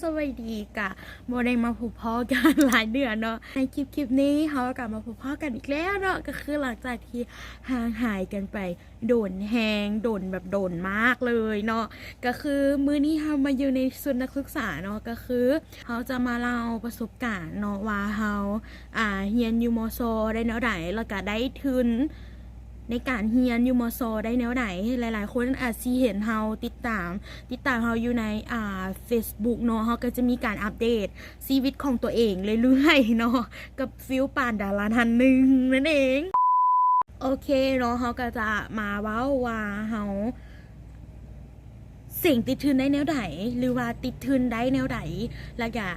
ສະບາຍດີ ກະບໍ່ໄດ້ມາພົບພໍ້ກັນຫຼາຍເດືອນເນາະ. ໃນຄລິບ ຄລິບນີ້ເຮົາກະມາພົບພໍ້ກັນອີກແລ້ວເນາະ, ກະຄືຫຼັງຈາກທີ່ຫ່າງຫາຍກັນໄປດົນແຮງ ດົນແບບດົນມາກເລີຍເນາະ. ກະຄືມື້ນີ້ເຮົາມາຢູ່ໃນຊຸດນັກສຶກສາເນາະ, ກະຄືເຮົາຈະມາເລົ່າປະສົບການເນາະ ວ່າເຮົາ ອ່າ ຮຽນຢູ່ ມຊ ໄດ້ແນວໃດ ແລ້ວກະໄດ້ທຶນ ໃນການຮຽນຢູ່ ມຊ ໄດ້ແນວໃດ. ຫຼາຍໆຄົນອາດຊິເຫັນເຮົາຕິດຕາມ ຕິດຕາມເຮົາຢູ່ໃນ ອ່າ ເຟສບຸກເນາະ, ເຮົາກໍຈະມີການອັບເດດຊີວິດຂອງຕົວເອງເລື້ອຍໆເນາະ, ກັບຟີລປານດາລາທ່ານໜຶ່ງນັ້ນເອງ. ໂອເຄເນາະ, ເຮົາກໍຈະມາເວົ້າວ່າເຮົາເສັງຕິດທຶນໄດ້ແນວໃດ ຫຼືວ່າຕິດທຶນໄດ້ແນວໃດ ແລ້ວກະ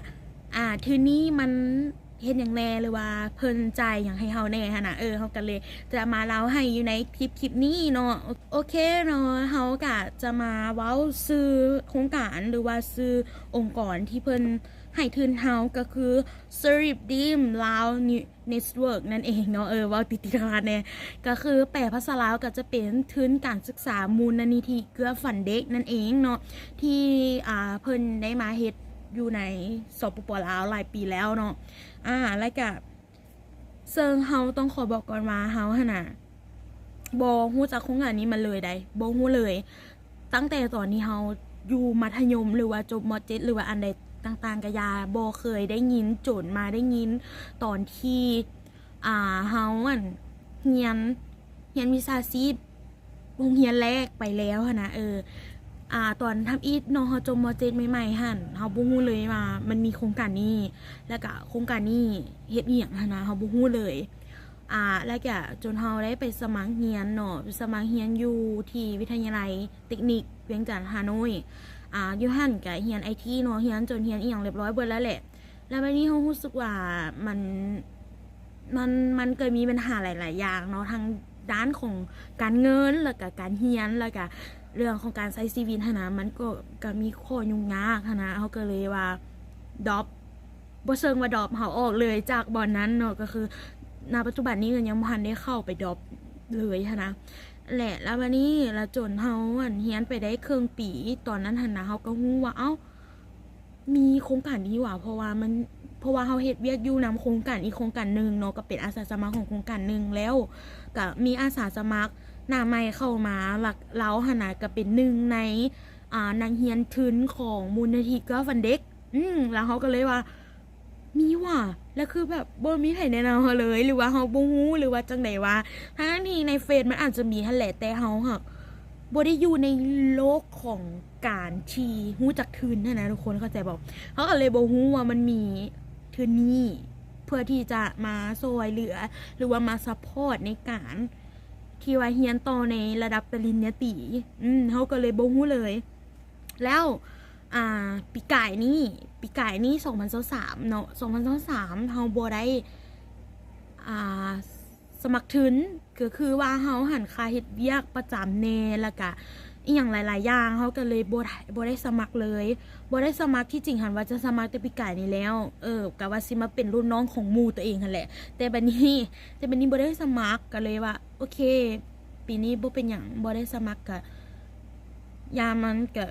ອ່າ ທຶນນີ້ມັນ ເຮັດຫຍັງແດ່ ຫຼືວ່າເພິ່ນຈ່າຍຫຍັງໃຫ້ເຮົາແດ່ຫັ້ນນະ. ເອີ ເຮົາກໍເລີຍຈະມາເລົ່າໃຫ້ຢູ່ໃນຄລິບ ຄລິບນີ້ເນາະ. ໂອ ໂອເຄເນາະ, ເຮົາກະຈະມາເວົ້າຊື່ໂຄງການ ຫຼືວ່າຊື່ອົງກອນທີ່ເພິ່ນໃຫ້ທຶນເຮົາ ກໍຄື Serif Dream Lao Network ນັ້ນເອງເນາະ. ເອີ ເວົ້າຕິດໆຂັດໆແດ່, ກໍຄືແປພາສາລາວກໍຈະເປັນທຶນການສຶກສາມູນນິທິເກື້ອຝັນເດັກນັ້ນເອງເນາະ ທີ່ ອ່າ ເພິ່ນໄດ້ມາເຮັດ ຢູ່ໃນ ສປປ ລາວ ຫຼາຍປີແລ້ວເນາະ. ອ່າ ແລ້ວກະ ເຊິ່ງເຮົາຕ້ອງຂໍບອກກ່ອນວ່າເຮົາຫັ້ນນະ ບໍ່ຮູ້ຈັກໂຄງການນີ້ມາເລີຍໃດ໋ ບໍ່ຮູ້ເລີຍ. ຕັ້ງແຕ່ຕອນທີ່ເຮົາຢູ່ມັດທະຍົມ ຫຼືວ່າຈົບ ມ.ເຈັດ ຫຼືວ່າອັນໃດຕ່າງໆກະຢ່າ ບໍ່ເຄີຍໄດ້ຍິນ ຈົນມາໄດ້ຍິນຕອນທີ່ ອ່າ ເຮົາ ອັນ ຮຽນ ຮຽນວິຊາຊີບ ໂຮງຮຽນແລກໄປແລ້ວຫັ້ນນະ. ເອີ ອ່າ ຕອນທຳອິດເນາະ ເຮົາຈົບ ມ.ເຈັດ ໃໝ່ໆຫັ້ນ ເຮົາບໍ່ຮູ້ເລີຍວ່າມັນມີໂຄງການນີ້ ແລ້ວກະໂຄງການນີ້ເຮັດອີ່ຫຍັງຫັ້ນນະ ເຮົາບໍ່ຮູ້ເລີຍ. ອ່າ ແລ້ວກະຈົນເຮົາໄດ້ໄປສະໝັກຮຽນເນາະ ໄປສະໝັກຮຽນຢູ່ທີ່ວິທະຍາໄລເຕັກນິກວຽງຈັນ ຮ່າໂນ້ຍ. ອ່າ ຢູ່ຫັ້ນກະຮຽນໄອທີເນາະ ຮຽນຈົນຮຽນອີ່ຫຍັງລຽບຮ້ອຍເບິດແລ້ວແຫຼະ. ແລ້ວບາດນີ້ເຮົາຮູ້ສຶກວ່າມັນ ມັນ ມັນກໍມີບັນຫາຫຼາຍໆຢ່າງເນາະ ທັງດ້ານຂອງການເງິນ ແລ້ວກະການຮຽນ ແລ້ວກະເລື່ອງຂອງການໃຊ້ຊີວິດຫັ້ນນະ ມັນກໍ ກໍມີຂໍ້ຫຍຸ້ງຍາກຫັ້ນນະ. ເຮົາກໍເລີຍວ່າດຣອບ ບໍ່ເຊີງວ່າດຣອບ ເຮົາອອກເລີຍຈາກບ່ອນນັ້ນເນາະ. ກໍຄືນະປັດຈຸບັນນີ້ກໍຍັງບໍ່ທັນໄດ້ເຂົ້າໄປດຣອບເລີຍຫັ້ນນະ. ແຫຼະ ແລ້ວບາດນີ້ລະຈົນເຮົາ ອັນ ຮຽນໄປໄດ້ເຄິ່ງປີ ຕອນນັ້ນຫັ້ນນະ ເຮົາກໍຮູ້ວ່າ ເອົ້າ ມີໂຄງການນີ້ຫວາ ເພາະວ່າມັນ ເພາະວ່າເຮົາເຮັດວຽກຢູ່ນຳໂຄງການອີກໂຄງການໜຶ່ງເນາະ ກໍເປັນອາສາສະໝັກຂອງໂຄງການໜຶ່ງ. ແລ້ວກໍມີອາສາສະໝັກໜ້າໃໝ່ເຂົ້າມາ ລະ ລາວຫັ້ນນະກໍເປັນໜຶ່ງໃນ ອ່າ ນັກຮຽນທຶນຂອງມູນນິທິເກື້ອຝັນເດັກ. ອືມ ແລ້ວເຮົາກໍເລີຍວ່າ ມີຫວາ ແລ້ວຄືແບບບໍ່ມີໃຜແນະນຳເຮົາເລີຍ ຫຼືວ່າເຮົາບໍ່ຮູ້ ຫຼືວ່າຈັ່ງໃດຫວາ. ທັງໆທີ່ໃນເຟສມັນອາດຈະມີຫັ້ນແຫຼະ ແຕ່ເຮົາຫາກບໍ່ໄດ້ຢູ່ໃນໂລກຂອງການທີ່ຮູ້ຈັກທຶນຫັ້ນນະ ທຸກຄົນເຂົ້າໃຈບໍ່? ເຮົາກໍເລີຍບໍ່ຮູ້ວ່າມັນມີທຶນນີ້ ເພື່ອທີ່ຈະມາຊ່ວຍເຫຼືອ ຫຼືວ່າມາຊັບພອດໃນການທີ່ວ່າຮຽນຕໍ່ໃນລະດັບປະລິນຍາຕີ. ອືມ ເຮົາກໍເລີຍບໍ່ຮູ້ເລີຍ. ແລ້ວ ອ່າ ປີກາຍນີ້ ປີກາຍນີ້ ສອງພັນຊາວສາມເນາະ ສອງພັນຊາວສາມ ເຮົາບໍ່ໄດ້ ອ່າ ສະໝັກທຶນ ກໍຄືວ່າເຮົາຫັ້ນຄາເຮັດວຽກປະຈຳແດ່ ແລ້ວກະອີ່ຫຍັງຫຼາຍໆຢ່າງ ເຮົາກໍເລີຍບໍ່ ບໍ່ໄດ້ສະໝັກເລີຍ ບໍ່ໄດ້ສະໝັກ. ທີ່ຈິງຫັ້ນວ່າຈະສະໝັກແຕ່ປີກາຍນີ້ແລ້ວ ເອີ ກະວ່າຊິມາເປັນລຸ້ນນ້ອງຂອງໝູ່ຕົວເອງຫັ້ນແຫຼະ ແຕ່ບາດນີ້ ແຕ່ບາດນີ້ບໍ່ໄດ້ສະໝັກ ກໍເລີຍວ່າ ໂອເຄ ປີນີ້ບໍ່ເປັນຫຍັງ ບໍ່ໄດ້ສະໝັກກະຢ່າມັນ ກະ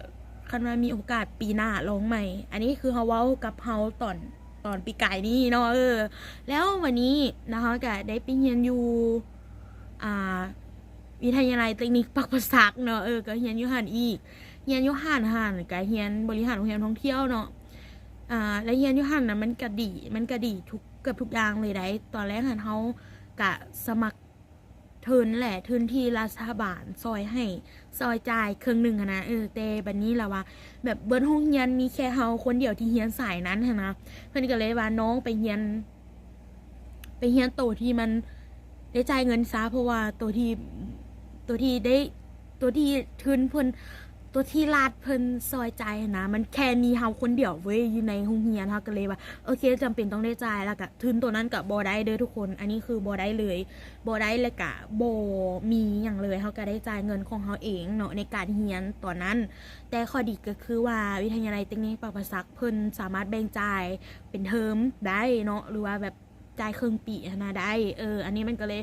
ຄັນວ່າມີໂອກາດປີໜ້າລອງໃໝ່. ອັນນີ້ຄືເຮົາເວົ້າກັບເຮົາຕອນ ຕອນປີກາຍນີ້ເນາະ. ເອີ ແລ້ວວັນນີ້ນະ ເຮົາກະໄດ້ໄປຮຽນຢູ່ ອ່າ ວິທະຍາໄລເຕັກນິກປາກປາສັກເນາະ. ເອີ ກະຮຽນຢູ່ຫັ້ນອີກ ຮຽນຢູ່ຫັ້ນຫັ້ນ ກະຮຽນບໍລິຫານໂຮງແຮມທ່ອງທ່ຽວເນາະ. ອ່າ ແລະຮຽນຢູ່ຫັ້ນນະ ມັນກະດີ ມັນກະດີທຸກ ເກືອບທຸກຢ່າງເລີຍໃດ໋. ຕອນແລກຫັ້ນເຮົາກະສະໝັກ ທຶນແຫຼະ ທຶນທີ່ລັດຖະບານຊ່ອຍໃຫ້ ຊ່ອຍຈ່າຍເຄິ່ງໜຶ່ງຫັ້ນນະ. ເອີ ແຕ່ບັດນີ້ລະວ່າ ແບບເບິດໂຮງຮຽນມີແຄ່ເຮົາຄົນດຽວທີ່ຮຽນສາຍນັ້ນຫັ້ນນະ ເພິ່ນກໍເລີຍວ່ານ້ອງໄປຮຽນ ໄປຮຽນໂຕທີ່ມັນໄດ້ຈ່າຍເງິນຊະ ເພາະວ່າໂຕທີ່ ໂຕທີ່ໄດ້ ໂຕທີ່ທຶນເພິ່ນ ໂຕທີ່ລັດເພິ່ນຊ່ອຍຈ່າຍຫັ້ນນະ ມັນແຄ່ມີເຮົາຄົນດຽວເວີຍຢູ່ໃນໂຮງຮຽນ. ເຮົາກໍເລີຍວ່າ ໂອເຄ ຈຳເປັນຕ້ອງໄດ້ຈ່າຍ ແລ້ວກະທຶນໂຕນັ້ນກະບໍ່ໄດ້ເດີທຸກຄົນ ອັນນີ້ຄືບໍ່ໄດ້ເລີຍ ບໍ່ໄດ້ ແລ້ວກະບໍ່ມີຫຍັງເລີຍ ເຮົາກະໄດ້ຈ່າຍເງິນຂອງເຮົາເອງເນາະ ໃນການຮຽນຕອນນັ້ນ. ແຕ່ຂໍ້ດີກະຄືວ່າ ວິທະຍາໄລເຕັກນິກປາກປາສັກ ເພິ່ນສາມາດແບ່ງຈ່າຍເປັນເທີມໄດ້ເນາະ ຫຼືວ່າແບບ ຈ່າຍເຄິ່ງປີຫັ້ນນະໄດ້. ເອີ ອັນນີ້ມັນກໍເລີຍ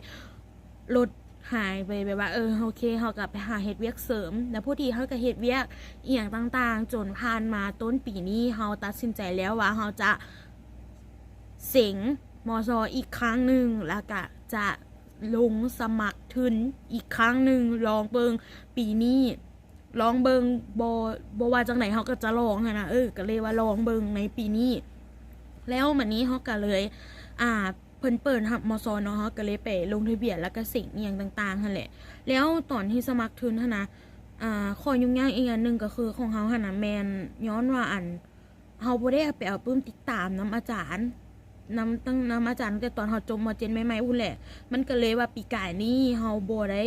ລົດ ຫາຍໄປ ແບບວ່າ ເອີ ໂອເຄ ເຮົາກໍໄປຫາເຮັດວຽກເສີມ ແລ້ວພໍດີເຮົາກໍເຮັດວຽກອີ່ຫຍັງຕ່າງໆ ຈົນຜ່ານມາຕົ້ນປີນີ້ ເຮົາຕັດສິນໃຈແລ້ວວ່າເຮົາຈະເສັງ ມສ ອີກຄັ້ງໜຶ່ງ ແລ້ວກໍຈະລົງສະໝັກທຶນອີກຄັ້ງໜຶ່ງ ລອງເບິ່ງປີນີ້ ລອງເບິ່ງ ບໍ່ ບໍ່ວ່າຈັ່ງໃດເຮົາກໍຈະລອງຫັ້ນນະ ເອີ ກໍເລີຍວ່າລອງເບິ່ງໃນປີນີ້ ແລ້ວບັດນີ້ເຮົາກໍເລີຍ ອ່າ ເພິ່ນເປີດຮັບ ມສ ເນາະ ເຮົາກໍເລີຍໄປລົງທະບຽນ ແລ້ວກໍເສັງອີ່ຫຍັງຕ່າງໆຫັ້ນແຫຼະ ແລ້ວຕອນທີ່ສະໝັກທຶນຫັ້ນນະ ອ່າ ຂໍ້ຫຍຸ້ງຍາກອີກອັນໜຶ່ງກໍຄືຂອງເຮົາຫັ້ນນະ ແມ່ນຍ້ອນວ່າ ອັນ ເຮົາບໍ່ໄດ້ໄປເອົາປຶ້ມຕິດຕາມນຳອາຈານ ນຳ ຕັ້ງ ນຳອາຈານຕັ້ງແຕ່ຕອນເຮົາຈົບ ມ.ເຈັດ ໃໝ່ໆພຸ້ນແຫຼະ ມັນກໍເລີຍວ່າປີກາຍນີ້ເຮົາບໍ່ໄດ້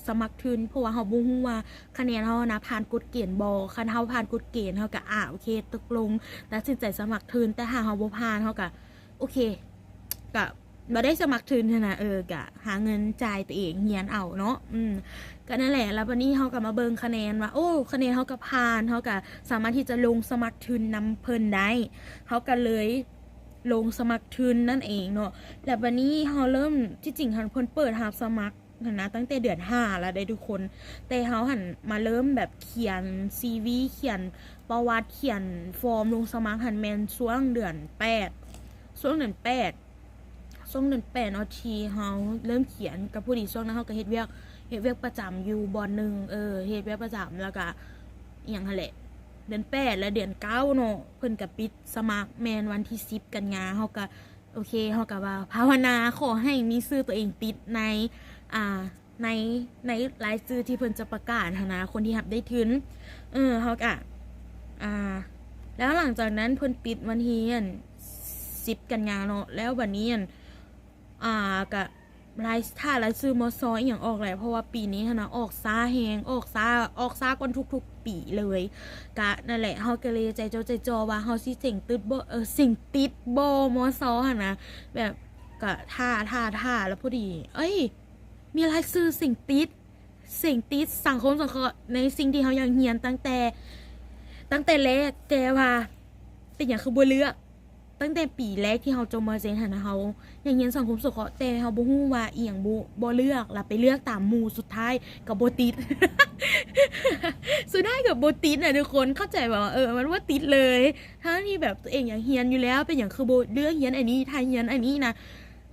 ສະໝັກທຶນ ເພາະວ່າເຮົາບໍ່ຮູ້ວ່າຄະແນນເຮົາຫັ້ນນະຜ່ານກົດເກນບໍ່ ຄັນເຮົາຜ່ານກົດເກນເຮົາກໍ ອາ ໂອເຄ ຕົກລົງຕັດສິນໃຈສະໝັກທຶນ ແຕ່ຖ້າເຮົາບໍ່ຜ່ານເຮົາກໍ ໂອເຄ ກະບໍ່ໄດ້ສະໝັກທຶນຫັ້ນນະ ເອີ ກະຫາເງິນຈ່າຍຕົວເອງ ຮຽນເອົາເນາະ ອືມ ກະນັ້ນແຫຼະ ແລ້ວບັດນີ້ເຮົາກະມາເບິ່ງຄະແນນວ່າ ໂອ້ ຄະແນນເຮົາກະຜ່ານ ເຮົາກະສາມາດທີ່ຈະລົງສະໝັກທຶນນຳເພິ່ນໄດ້ ເຮົາກະເລີຍລົງສະໝັກທຶນນັ້ນເອງເນາະ ແລ້ວບັດນີ້ເຮົາເລີ່ມ ທີ່ຈິງຫັ້ນເພິ່ນເປີດຮັບສະໝັກ ຫັ້ນນະ ຕັ້ງແຕ່ເດືອນຫ້າແລ້ວເດ້ທຸກຄົນ ແຕ່ເຮົາຫັ້ນມາເລີ່ມແບບຂຽນຊີວີ ຂຽນປະຫວັດ ຂຽນຟອມລົງສະໝັກຫັ້ນແມ່ນຊ່ວງເດືອນແປດ ຊ່ວງເດືອນແປດ ຊ່ວງເດືອນແປດເນາະ ທີ່ເຮົາເລີ່ມຂຽນ ກໍພໍດີຊ່ວງນັ້ນເຮົາກໍເຮັດວຽກ ເຮັດວຽກປະຈຳຢູ່ບ່ອນໜຶ່ງ ເອີ ເຮັດວຽກປະຈຳ ແລ້ວກໍອີ່ຫຍັງຫັ້ນແຫຼະ ເດືອນແປດ ແລະ ເດືອນເກົ້າເນາະ ເພິ່ນກໍປິດສະໝັກ ແມ່ນວັນທີສິບກັນຍາ ເຮົາກໍ ໂອເຄ ເຮົາກໍວ່າພາວະນາຂໍໃຫ້ມີຊື່ຕົວເອງຕິດໃນ ອ່າ ໃນ ໃນລາຍຊື່ທີ່ເພິ່ນຈະປະກາດຫັ້ນນະ ຄົນທີ່ຮັບໄດ້ທຶນ ເອີ ເຮົາກະ ອ່າ ແລ້ວຫຼັງຈາກນັ້ນເພິ່ນປິດວັນທີ ອັນ ສິບກັນຍາເນາະ ແລ້ວບັດນີ້ ອັນ ອ່າ ກະລາຍ ຖ້າລາຍຊື່ ມສ ອີ່ຫຍັງອອກແຫຼະ ເພາະວ່າປີນີ້ຫັ້ນນະອອກຊ້າແຮງ ອອກຊ້າ ອອກຊ້າກວ່າທຸກໆປີເລີຍ ກະນັ້ນແຫຼະ ເຮົາກໍເລີຍໃຈຈໍ່ໃຈຈໍ່ວ່າເຮົາຊິເສັງຕິດບໍ່ ເອີ ເສັງຕິດບໍ່ ມສ ຫັ້ນນະ ແບບ ກະຖ້າ ຖ້າ ຖ້າ ແລ້ວພໍດີ ເອີຍ ມີລາຍຊື່ເສັງຕິດ ເສັງຕິດສັງຄົມສົງເຄາະ ໃນສິ່ງທີ່ເຮົາຢາກຮຽນຕັ້ງແຕ່ ຕັ້ງແຕ່ແລກ ແຕ່ວ່າເປັນຫຍັງຄືບໍ່ເລືອກ ຕັ້ງແຕ່ປີແລກທີ່ເຮົາຈົບ ມ.ເຈັດ ຫັ້ນນະ ເຮົາຢາກຮຽນສັງຄົມສົງເຄາະ ແຕ່ເຮົາບໍ່ຮູ້ວ່າອີ່ຫຍັງ ບໍ່ ບໍ່ເລືອກ ແລ້ວໄປເລືອກຕາມໝູ່ ສຸດທ້າຍກໍບໍ່ຕິດ ສຸດທ້າຍກໍບໍ່ຕິດນະທຸກຄົນ ເຂົ້າໃຈບໍ່? ເອີ ມັນບໍ່ຕິດເລີຍ ທັງທີ່ແບບຕົວເອງຢາກຮຽນຢູ່ແລ້ວ ເປັນຫຍັງຄືບໍ່ເລືອກຮຽນອັນນີ້ ຖ້າຮຽນອັນນີ້ນະ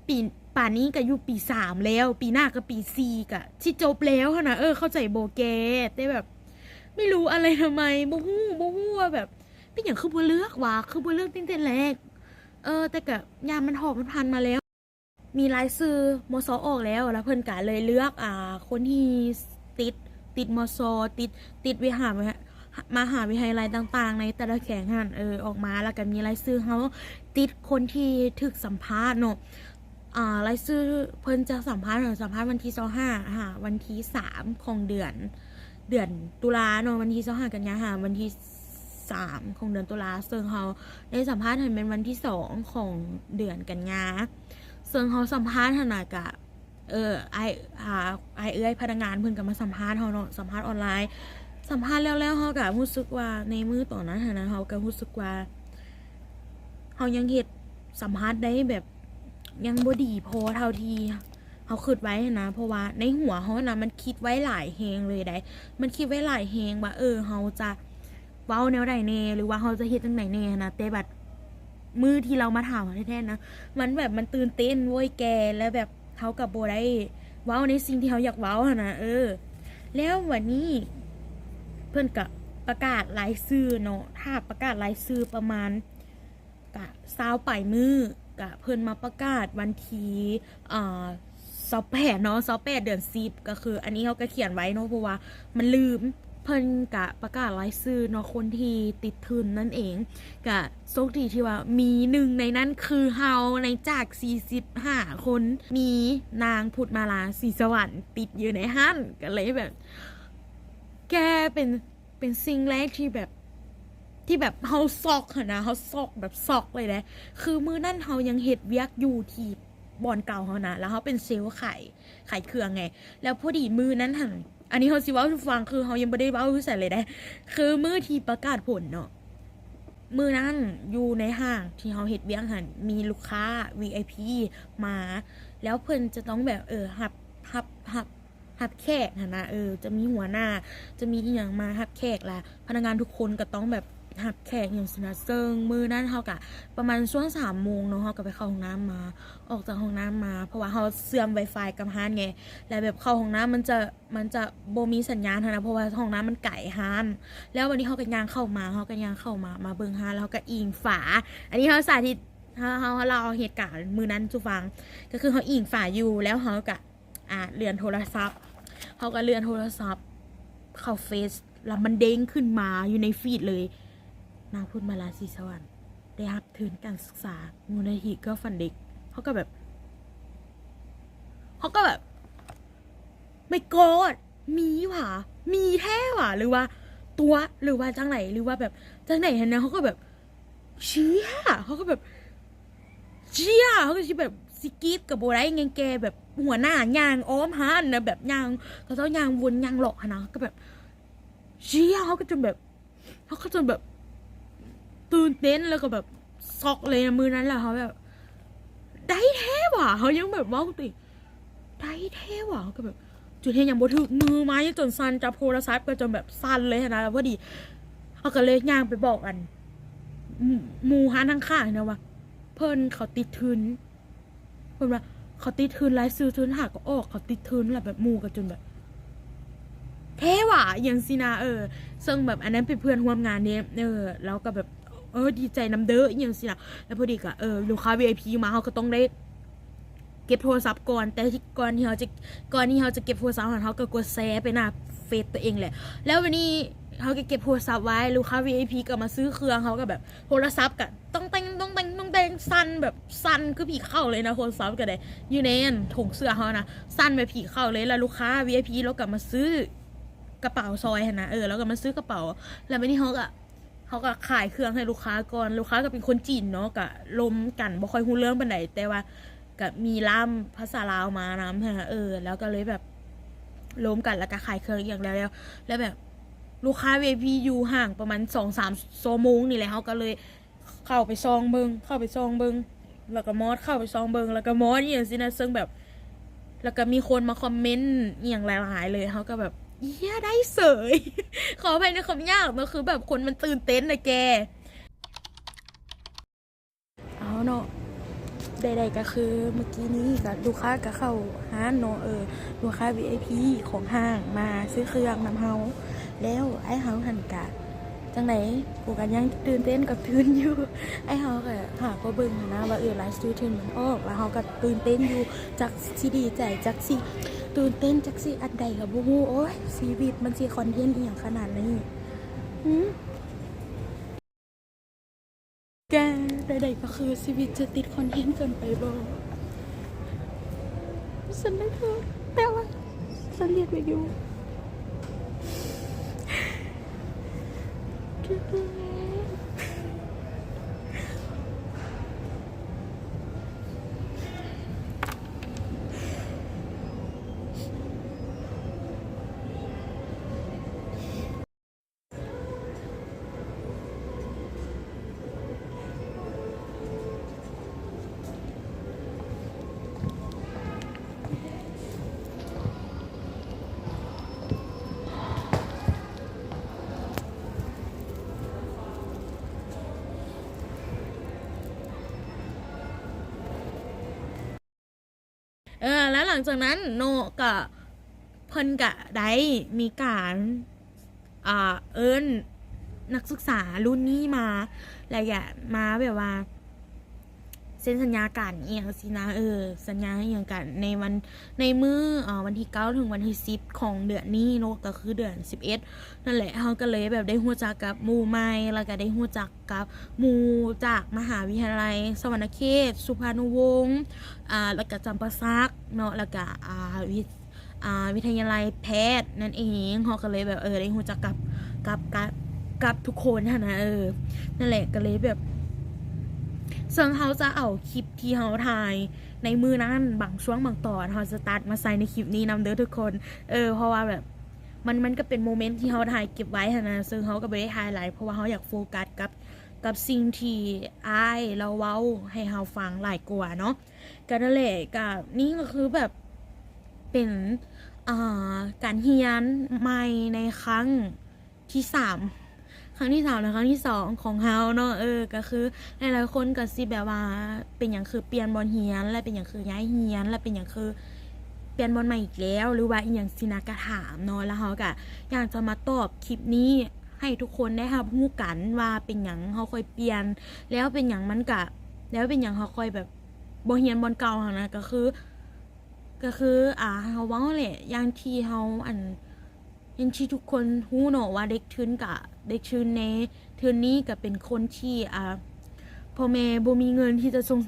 ປີ ປານນີ້ກໍຢູ່ປີສາມແລ້ວ ປີໜ້າກໍປີສີ່ ກໍຊິຈົບແລ້ວຫັ້ນນະ ເອີ ເຂົ້າໃຈບໍ່ແກ? ແຕ່ແບບ ໄມ່ຮູ້ອະໄລທຳໄມ ບໍ່ຮູ້ ບໍ່ຮູ້ວ່າແບບ ເປັນຫຍັງຄືບໍ່ເລືອກຫວາ ຄືບໍ່ເລືອກຕັ້ງແຕ່ແລກ ເອີ ແຕ່ກໍ ຍາມມັນເຖາະມັນຜ່ານມາແລ້ວ ມີລາຍຊື່ ມສ ອອກແລ້ວ ແລ້ວເພິ່ນກໍເລີຍເລືອກ ອ່າ ຄົນທີ່ຕິດ ຕິດ ມສ ຕິດ ຕິດວິຫາ ມະຫາວິທະຍາໄລຕ່າງໆ ໃນແຕ່ລະແຂວງຫັ້ນ ເອີ ອອກມາ ແລ້ວກໍມີລາຍຊື່ເຮົາ ຕິດຄົນທີ່ຖືກສຳພາດເນາະ ອ່າ ລາຍຊື່ເພິ່ນຈະສຳພາດ ສຳພາດວັນທີຊາວຫ້າ ຫາວັນທີສາມຂອງເດືອນ ເດືອນຕຸລາເນາະ ວັນທີຊາວຫ້າກັນຍາ ຫາວັນທີສາມຂອງເດືອນຕຸລາ ເຊິ່ງເຮົາໄດ້ສຳພາດຫັ້ນແມ່ນວັນທີສອງຂອງເດືອນກັນຍາ ເຊິ່ງເຮົາສຳພາດຫັ້ນນະກະ ເອີ ອ້າຍ ອ່າ ອ້າຍເອື້ອຍພະນັກງານເພິ່ນກໍມາສຳພາດເຮົາເນາະ ສຳພາດອອນລາຍ ສຳພາດແລ້ວໆ ເຮົາກໍຮູ້ສຶກວ່າ ໃນມື້ຕອນນັ້ນຫັ້ນນະ ເຮົາກໍຮູ້ສຶກວ່າ ເຮົາຍັງເຮັດສຳພາດໄດ້ແບບ ຍັງບໍ່ດີພໍເທົ່າທີ່ເຮົາຄິດໄວ້ຫັ້ນນະ ເພາະວ່າໃນຫົວເຮົານະ ມັນຄິດໄວ້ຫຼາຍແຮງເລີຍໃດ໋ ມັນຄິດໄວ້ຫຼາຍແຮງວ່າ ເອີ ເຮົາຈະເວົ້າແນວໃດແດ່ ຫຼືວ່າເຮົາຈະເຮັດຈັ່ງໃດແດ່ຫັ້ນນະ ແຕ່ບັດມື້ທີ່ລາວມາຖາມເຮົາແທ້ໆນະ ມັນແບບ ມັນຕື່ນເຕັ້ນໂວ້ຍແກ ແລ້ວແບບ ເຮົາກໍບໍ່ໄດ້ເວົ້າໃນສິ່ງທີ່ເຮົາຢາກເວົ້າຫັ້ນນະ ເອີ ແລ້ວບັດນີ້ເພິ່ນກໍປະກາດລາຍຊື່ເນາະ ຖ້າປະກາດລາຍຊື່ປະມານກະຊາວປາຍມື້ ກະເພິ່ນມາປະກາດວັນທີ ເອີ ຊາວແປດເນາະ ຊາວແປດເດືອນສິບ ກໍຄື ອັນນີ້ເຮົາກໍຂຽນໄວ້ເນາະ ເພາະວ່າມັນລືມ ເພິ່ນກະປະກາດລາຍຊື່ເນາະ ຄົນທີ່ຕິດທຶນນັ້ນເອງ ກະໂຊກດີທີ່ວ່າມີໜຶ່ງໃນນັ້ນຄືເຮົາ ໃນຈາກສີ່ສິບຫ້າຄົນ ມີນາງພຸດມາລາ ສີສະຫວັນ ຕິດຢູ່ໃນຫັ້ນ ກໍເລີຍແບບ ແກ ເປັນ ເປັນສິ່ງແລກທີ່ແບບ ທີ່ແບບເຮົາຊັອກຫັ້ນນະ ເຮົາຊັອກແບບຊັອກເລີຍເດ້ ຄືມື້ນັ້ນເຮົາຍັງເຮັດວຽກຢູ່ທີ່ບ່ອນເກົ່າເຮົານະ ແລ້ວເຮົາເປັນເຊວຂາຍ ຂາຍເຄື່ອງໄງ ແລ້ວພໍດີມື້ນັ້ນຫັ້ນ ອັນນີ້ເຮົາຊິເວົ້າສູ່ຟັງ ຄືເຮົາຍັງບໍ່ໄດ້ເວົ້າຢູ່ໃສເລີຍເດ້ ຄືມື້ທີ່ປະກາດຜົນເນາະ ມື້ນັ້ນຢູ່ໃນຫ້າງທີ່ເຮົາເຮັດວຽກຫັ້ນ ມີລູກຄ້າ ວີໄອພີ ມາ ແລ້ວເພິ່ນຈະຕ້ອງແບບ ເອີ ຮັບ ຮັບ ຮັບ ຮັບແຂກຫັ້ນນະ ເອີ ຈະມີຫົວໜ້າ ຈະມີອີ່ຫຍັງມາຮັບແຂກ ລະພະນັກງານທຸກຄົນກໍຕ້ອງແບບຮັບແຂກຫຍັງຊີ້ນະ. ເຊິ່ງມື້ນັ້ນເຮົາກະປະມານຊ່ວງສາມໂມງເນາະ ເຮົາກໍໄປເຂົ້າຫ້ອງນ້ຳມາ ອອກຈາກຫ້ອງນ້ຳມາ ເພາະວ່າເຮົາເຊື່ອມ Wi-Fi ກັບຮ້ານໄງ ແລ້ວແບບເຂົ້າຫ້ອງນ້ຳມັນຈະ ມັນຈະບໍ່ມີສັນຍານຫັ້ນນະ ເພາະວ່າຫ້ອງນ້ຳມັນໄກຮ້ານ. ແລ້ວບັດນີ້ເຮົາກໍຍ່າງເຂົ້າມາ ເຮົາກໍຍ່າງເຂົ້າມາ ມາເບິ່ງຮ້ານ ແລ້ວເຮົາກໍອີງຝາ ອັນນີ້ເຮົາສາທິດ ເຮົາ ເຮົາ ເຮົາເລົ່າເຫດການມື້ນັ້ນສູ່ຟັງ ກໍຄືເຮົາອີງຝາຢູ່ ແລ້ວເຮົາກໍ ອ່າ ເລື່ອນໂທລະສັບ ເຮົາກໍເລື່ອນໂທລະສັບເຂົ້າເຟສ ແລ້ວມັນເດ້ງຂຶ້ນມາຢູ່ໃນຟີດເລີຍ ນາງພຸດມາລາ ສີສະຫວັນ ໄດ້ຮັບທຶນການສຶກສາ ມູນນິທິເກີລຟັນເດັກ. ເຮົາກໍແບບ ເຮົາກໍແບບ My God ມີຫວາ ມີແທ້ຫວາ ຫຼືວ່າຕົວະ ຫຼືວ່າຈັ່ງໃດ ຫຼືວ່າແບບຈັ່ງໃດຫັ້ນນະ. ເຮົາກໍແບບ ເຊຍ ເຮົາກໍແບບ ເຊຍ ເຮົາກໍຊິແບບຊິກຣີດກໍບໍ່ໄດ້ ຍັງແກ່ແບບຫົວໜ້າຍ່າງອ້ອມຮ້ານນະ ແບບຍ່າງ ເຂົາເຈົ້າຍ່າງວົນຍ່າງເລາະຫັ້ນນະ ກໍແບບ ເຊຍ ເຮົາກໍຈົນແບບ ເຮົາກໍຈົນແບບຕື່ນເຕັ້ນ ແລ້ວກໍແບບຊັອກເລີຍນະມື້ນັ້ນ. ແລ້ວເຮົາແບບ ໄດ້ແທ້ຫວາ ເຮົາຍັງແບບເວົ້າກັບຕົວເອງ ໄດ້ແທ້ຫວາ ເຮົາກໍແບບ ຈົນເຮັດຫຍັງບໍ່ຖືກ ມືໄມ້ຈົນສັ່ນ ຈັບໂທລະສັບກໍຈົນແບບສັ່ນເລີຍຫັ້ນນະ. ແລ້ວພໍດີເຮົາກໍເລີຍຍ່າງໄປບອກອັນ ໝູ່ຮ້ານຂ້າງໆຫັ້ນນະວ່າ ເພິ່ນເຂົາຕິດທຶນ ເພິ່ນວ່າເຂົາຕິດທຶນ ລາຍຊື່ທຶນຫາກໍອອກ ເຂົາຕິດທຶນ. ແລ້ວແບບໝູ່ກໍຈົນແບບ ແທ້ຫວາ ອີ່ຫຍັງຊີ້ນະ ເອີ ເຊິ່ງແບບອັນນັ້ນເປັນເພື່ອນຮ່ວມງານເດ້ ເອີ ລາວກໍແບບ ເອີ ດີໃຈນຳເດີ ອີ່ຫຍັງຊີ້ນະ. ແລ້ວພໍດີກໍ ເອີ ລູກຄ້າ ວີໄອພີ ມາ ເຮົາກໍຕ້ອງໄດ້ເກັບໂທລະສັບກ່ອນ ແຕ່ທີ່ ກ່ອນທີ່ເຮົາຈະ ກ່ອນທີ່ເຮົາຈະເກັບໂທລະສັບຫັ້ນ ເຮົາກໍກົດແຊໄປໜ້າເຟສຕົວເອງແຫຼະ. ແລ້ວບັດນີ້ເຮົາກໍເກັບໂທລະສັບໄວ້ ລູກຄ້າ ວີໄອພີ ກໍມາຊື້ເຄື່ອງ ເຮົາກໍແບບ ໂທລະສັບກະຕ້ອງແຕ່ງ ຕ້ອງແຕ່ງ ຕ້ອງແຕ່ງ ສັ່ນແບບສັ່ນຄືຜີເຂົ້າເລີຍນະ. ໂທລະສັບກະໄດ້ຢູ່ໃນຖົງເສື້ອເຮົານະ ສັ່ນແບບຜີເຂົ້າເລີຍ. ແລ້ວລູກຄ້າ ວີໄອພີ ລາວກະມາຊື້ກະເປົາຊອຍຫັ້ນນະ ເອີ ລາວກະມາຊື້ກະເປົາ. ແລ້ວບາດນີ້ເຮົາກະ ເຮົາກະຂາຍເຄື່ອງໃຫ້ລູກຄ້າກ່ອນ ລູກຄ້າກະເປັນຄົນຈີນເນາະ ກະລົມກັນ ບໍ່ຄ່ອຍຮູ້ເລື່ອງປານໃດ ແຕ່ວ່າ ກະມີລ່າມພາສາລາວມານຳຫັ້ນນະ ເອີ ແລ້ວກໍເລີຍແບບລົມກັນ ແລ້ວກໍຂາຍເຄື່ອງອີ່ຫຍັງແລ້ວໆ ແລ້ວແບບລູກຄ້າ ວີໄອພີ ຢູ່ຫ່າງປະມານສອງສາມຊົ່ວໂມງນີ້ແຫຼະ ເຮົາກໍເລີຍເຂົ້າໄປສ່ອງເບິ່ງ ເຂົ້າໄປສ່ອງເບິ່ງ ແລ້ວກໍມອດ ເຂົ້າໄປສ່ອງເບິ່ງ ແລ້ວກໍມອດ ອີ່ຫຍັງຊີ້ນະ. ເຊິ່ງແບບ ແລ້ວກໍມີຄົນມາຄອມເມັນອີ່ຫຍັງຫຼາຍໆເລີຍ ເຮົາກໍແບບ ເອີຍ ໄດ້ເສີຍ ຂໍອະໄພໃນຄຳຫຍາບເນາະ ຄືແບບຄົນມັນຕື່ນເຕັ້ນນະແກ. ເອົາເນາະ ໃດໆກໍຄືເມື່ອກີ້ນີ້ກໍລູກຄ້າກໍເຂົ້າຮ້ານເນາະ ເອີ ລູກຄ້າ ວີໄອພີ ຂອງຫ້າງມາຊື້ເຄື່ອງນຳເຮົາ ແລ້ວອ້າຍເຮົາຫັ້ນກະຈັ່ງໃດ ກູກໍຍັງຕື່ນເຕັ້ນກັບຕື່ນຢູ່ ອ້າຍເຮົາກໍຫາກໍເບິ່ງຫັ້ນນະວ່າ ເອີ ລາຍຊື່ທຶນມັນອອກ ແລ້ວເຮົາກໍຕື່ນເຕັ້ນຢູ່ ຈັກຊິດີໃຈ ຈັກຊິຕື່ນເຕັ້ນ ຈັກຊິອັນໃດກໍບໍ່ຮູ້. ໂອ້ຍ ຊີວິດມັນຊິຄອນເທັນອີ່ຫຍັງຂະໜາດນີ້ ຫື? ແກ ໃດໆກໍຄືຊີວິດຈະຕິດຄອນເທັນເກີນໄປບໍ່? ສັນໄດ້ເທີ ແຕ່ວ່າສັນເຮັດໄວ້ຢູ່. ເອີ ແລ້ວຫຼັງຈາກນັ້ນເນາະ ກະ ເພິ່ນກະໄດ້ມີການ ອ່າ ເອີ້ນນັກສຶກສາລຸ້ນນີ້ມາ ແລ້ວກະມາແບບວ່າເຊັນສັນຍາກັນອີ່ຫຍັງຊີ້ນະ ເອີ ສັນຍາອີ່ຫຍັງກັນໃນວັນ ໃນມື້ ເອີ ວັນທີເກົ້າເຖິງວັນທີສິບຂອງເດືອນນີ້ເນາະ ກະຄືເດືອນສິບເອັດ ນັ້ນແຫຼະ ເຮົາກໍເລີຍແບບໄດ້ຮູ້ຈັກກັບໝູ່ໃໝ່ ແລ້ວກະໄດ້ຮູ້ຈັກ ກັບໝູ່ຈາກມະຫາວິທະຍາໄລສະຫວັນນະເຂດ ສຸພານຸວົງ ອ່າ ແລ້ວກະຈຳປາສັກເນາະ ແລ້ວກະ ອ່າ ວິ ອ່າ ວິທະຍາໄລແພດນັ້ນເອງ. ເຮົາກໍເລີຍແບບ ເອີ ໄດ້ຮູ້ຈັກກັບ ກັບ ກັບ ກັບທຸກຄົນຫັ້ນນະ ເອີ ນັ້ນແຫຼະ ກໍເລີຍແບບ ເຊິ່ງເຮົາຈະເອົາຄລິບທີ່ເຮົາຖ່າຍໃນມື້ນັ້ນ ບາງຊ່ວງບາງຕອນ ເຮົາຈະຕັດມາໃສ່ໃນຄລິບນີ້ນຳເດີທຸກຄົນ ເອີ ເພາະວ່າແບບ ມັນ ມັນກໍເປັນໂມເມັນທີ່ເຮົາຖ່າຍເກັບໄວ້ຫັ້ນນະ ເຊິ່ງເຮົາກໍບໍ່ໄດ້ຖ່າຍຫຼາຍ ເພາະວ່າເຮົາຢາກໂຟກັສກັບ ກັບສິ່ງທີ່ອ້າຍລາວເວົ້າໃຫ້ເຮົາຟັງຫຼາຍກວ່າເນາະ. ກໍນັ້ນແຫຼະ ກໍນີ້ກໍຄືແບບ ເປັນ ອ່າ ການຮຽນໃໝ່ໃນຄັ້ງທີສາມ ຄັ້ງທີສາມ ແລະ ຄັ້ງທີສອງຂອງເຮົາເນາະ. ເອີ ກໍຄືຫຼາຍໆຄົນກໍຊິແບບວ່າ ເປັນຫຍັງຄືປ່ຽນບ່ອນຮຽນ ແລະ ເປັນຫຍັງຄືຍ້າຍຮຽນ ແລະ ເປັນຫຍັງຄືປ່ຽນບ່ອນໃໝ່ອີກແລ້ວ ຫຼືວ່າອີ່ຫຍັງຊີ້ນະ ກໍຖາມເນາະ. ແລ້ວເຮົາກໍຢາກຈະມາຕອບຄລິບນີ້ໃຫ້ທຸກຄົນໄດ້ຮັບຮູ້ກັນວ່າເປັນຫຍັງເຮົາຄ່ອຍປ່ຽນ ແລ້ວເປັນຫຍັງມັນກະ ແລ້ວເປັນຫຍັງເຮົາຄ່ອຍແບບບໍ່ຮຽນບ່ອນເກົ່າຫັ້ນນະ. ກໍຄື ກໍຄື ອ່າ ເຮົາເວົ້າແຫຼະ ຢ່າງທີ່ເຮົາ ອັນ ຢ່າງທີ່ທຸກຄົນຮູ້ເນາະວ່າເດັກທຶນກະ ເດັກທຶນໃນທຶນນີ້ກະເປັນຄົນທີ່ ອ່າ ພໍ່ແມ່ບໍ່ມີເງິນທີ່ຈະສົ່ງ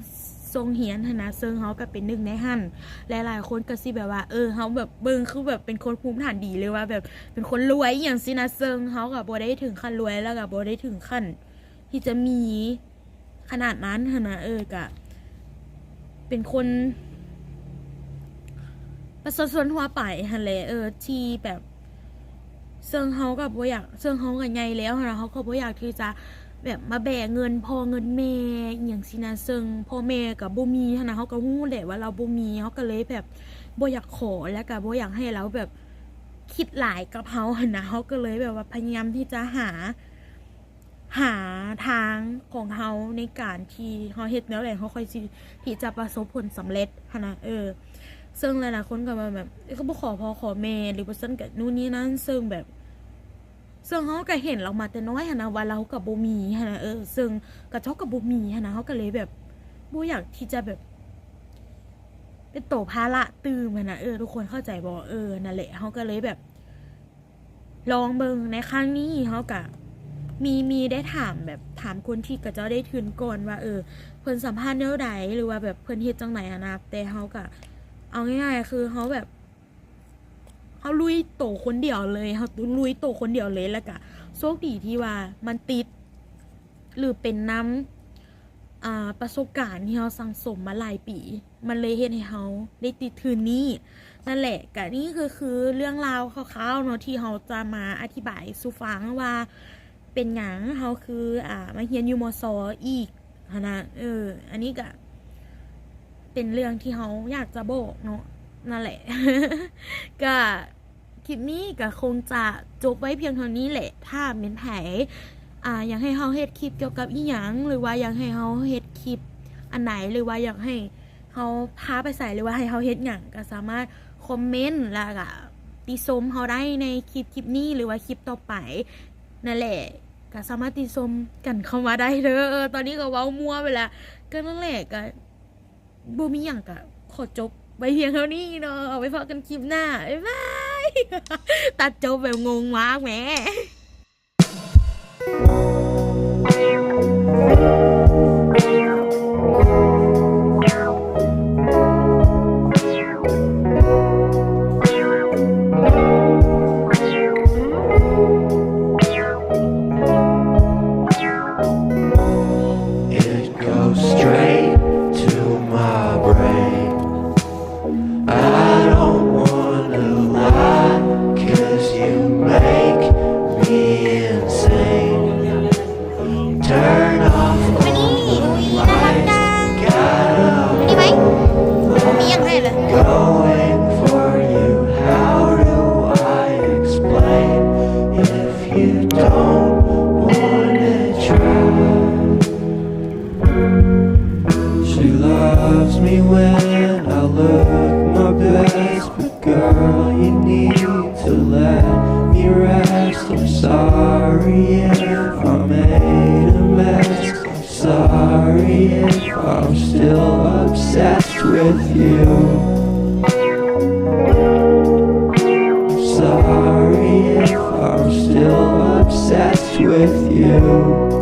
ສົ່ງຮຽນຫັ້ນນະ. ເຊິ່ງເຮົາກະເປັນໜຶ່ງໃນຫັ້ນ ຫຼາຍໆຄົນກະຊິແບບວ່າ ເອີ ເຮົາແບບເບິ່ງຄືແບບເປັນຄົນພູມຖານດີ ຫຼືວ່າແບບເປັນຄົນລວຍອີ່ຫຍັງຊີ້ນະ. ເຊິ່ງເຮົາກະບໍ່ໄດ້ເຖິງຂັ້ນລວຍ ແລ້ວກະບໍ່ໄດ້ເຖິງຂັ້ນ ທີ່ຈະມີຂະໜາດນັ້ນຫັ້ນນະ. ເອີ ກະເປັນຄົນປະຊາຊົນທົ່ວໄປຫັ້ນແຫຼະ ເອີ ທີ່ແບບ ເຊິ່ງເຮົາກໍບໍ່ຢາກ ເຊິ່ງເຮົາກໍໃຫຍ່ແລ້ວຫັ້ນນະ ເຮົາກໍບໍ່ຢາກທີ່ຈະແບບມາແບກເງິນພໍ່ເງິນແມ່ອີ່ຫຍັງຊີ້ນະ. ເຊິ່ງພໍ່ແມ່ກໍບໍ່ມີຫັ້ນນະ ເຮົາກໍຮູ້ແຫຼະວ່າລາວບໍ່ມີ ເຮົາກໍເລີຍແບບບໍ່ຢາກຂໍ ແລ້ວກໍບໍ່ຢາກໃຫ້ລາວແບບຄິດຫຼາຍກັບເຮົາຫັ້ນນະ. ເຮົາກໍເລີຍແບບວ່າພະຍາຍາມທີ່ຈະຫາ ຫາທາງຂອງເຮົາໃນການທີ່ເຮົາເຮັດແນວໃດເຮົາຄ່ອຍຊິ ທີ່ຈະປະສົບຜົນສຳເລັດຫັ້ນນະ. ເອີ ເຊິ່ງຫຼາຍໆຄົນກໍວ່າແບບ ເອີ ກໍບໍ່ຂໍພໍ່ຂໍແມ່ ຫຼືບໍ່ຊັ້ນກໍນູ້ນນີ້ນັ້ນ ເຊິ່ງແບບ ເຊິ່ງເຮົາກໍເຫັນລາວມາແຕ່ນ້ອຍຫັ້ນນະ ວ່າລາວກໍບໍ່ມີຫັ້ນນະ. ເອີ ເຊິ່ງຂະເຈົ້າກໍບໍ່ມີຫັ້ນນະ ເຮົາກໍເລີຍແບບບໍ່ຢາກທີ່ຈະແບບເປັນໂຕພາລະຕື່ມຫັ້ນນະ. ເອີ ທຸກຄົນເຂົ້າໃຈບໍ່? ເອີ ນັ້ນແຫຼະ ເຮົາກໍເລີຍແບບ ລອງເບິ່ງໃນຄັ້ງນີ້ ເຮົາກະມີ ມີໄດ້ຖາມແບບ ຖາມຄົນທີ່ເຂົາເຈົ້າໄດ້ທຶນກ່ອນວ່າ ເອີ ເພິ່ນສຳພາດແນວໃດ ຫຼືວ່າແບບເພິ່ນເຮັດຈັ່ງໃດຫັ້ນນະ. ແຕ່ເຮົາກະ ເອົາງ່າຍໆ ຄືເຮົາແບບ ເຮົາລຸຍໂຕຄົນດຽວເລີຍ ເຮົາລຸຍໂຕຄົນດຽວເລີຍ ແລ້ວກະໂຊກດີທີ່ວ່າມັນຕິດ ຫຼືເປັນນຳ ອ່າ ປະສົບການທີ່ເຮົາສັ່ງສົມມາຫຼາຍປີ ມັນເລີຍເຮັດໃຫ້ເຮົາໄດ້ຕິດທຶນນີ້. ນັ້ນແຫຼະ ກະນີ້ກໍຄືເລື່ອງລາວຄ່າວໆເນາະ ທີ່ເຮົາຈະມາອະທິບາຍສູ່ຟັງວ່າເປັນຫຍັງເຮົາຄື ອ່າ ມາຮຽນຢູ່ ມສ ອີກຫັ້ນນະ. ເອີ ອັນນີ້ກະເປັນເລື່ອງທີ່ເຮົາຢາກຈະບອກເນາະ. ນັ້ນແຫຼະ ກະ ຄລິບນີ້ກໍຄົງຈະຈົບໄວ້ພຽງເທົ່ານີ້ແຫຼະ. ຖ້າແມ່ນໃຜ ອ່າ ຢາກໃຫ້ເຮົາເຮັດຄລິບກ່ຽວກັບອີ່ຫຍັງ ຫຼືວ່າຢາກໃຫ້ເຮົາເຮັດຄລິບອັນໃດ ຫຼືວ່າຢາກໃຫ້ເຮົາພາໄປໃສ ຫຼືວ່າໃຫ້ເຮົາເຮັດຫຍັງ ກໍສາມາດຄອມເມັນ ແລ້ວກໍຕິຊົມເຮົາໄດ້ໃນຄລິບ ຄລິບນີ້ ຫຼືວ່າຄລິບຕໍ່ໄປນັ້ນແຫຼະ. ກໍສາມາດຕິຊົມກັນເຂົ້າມາໄດ້ເດີ. ຕອນນີ້ກໍເວົ້າມົ້ວໄປແລ້ວ. ກໍນັ້ນແຫຼະ ກໍ ບໍ່ມີຫຍັງ ກະຂໍຈົບໄວ້ພຽງເທົ່ານີ້ເນາະ. ເອົາໄວ້ພໍ້ກັນຄລິບໜ້າ. ບາຍບາຍ. ຕັດຈົບແບບງົງມາກແໝ. It goes straight to my brain. I don't wanna lie, 'cause you make me insane. Turn off all the lights, gotta hold on, going for you. How do I explain if you don't wanna try? She loves me when I look my best, but girl, you need to let me rest. I'm sorry if I made a mess. I'm sorry if I'm still obsessed with you. I'm sorry if I'm still obsessed with you.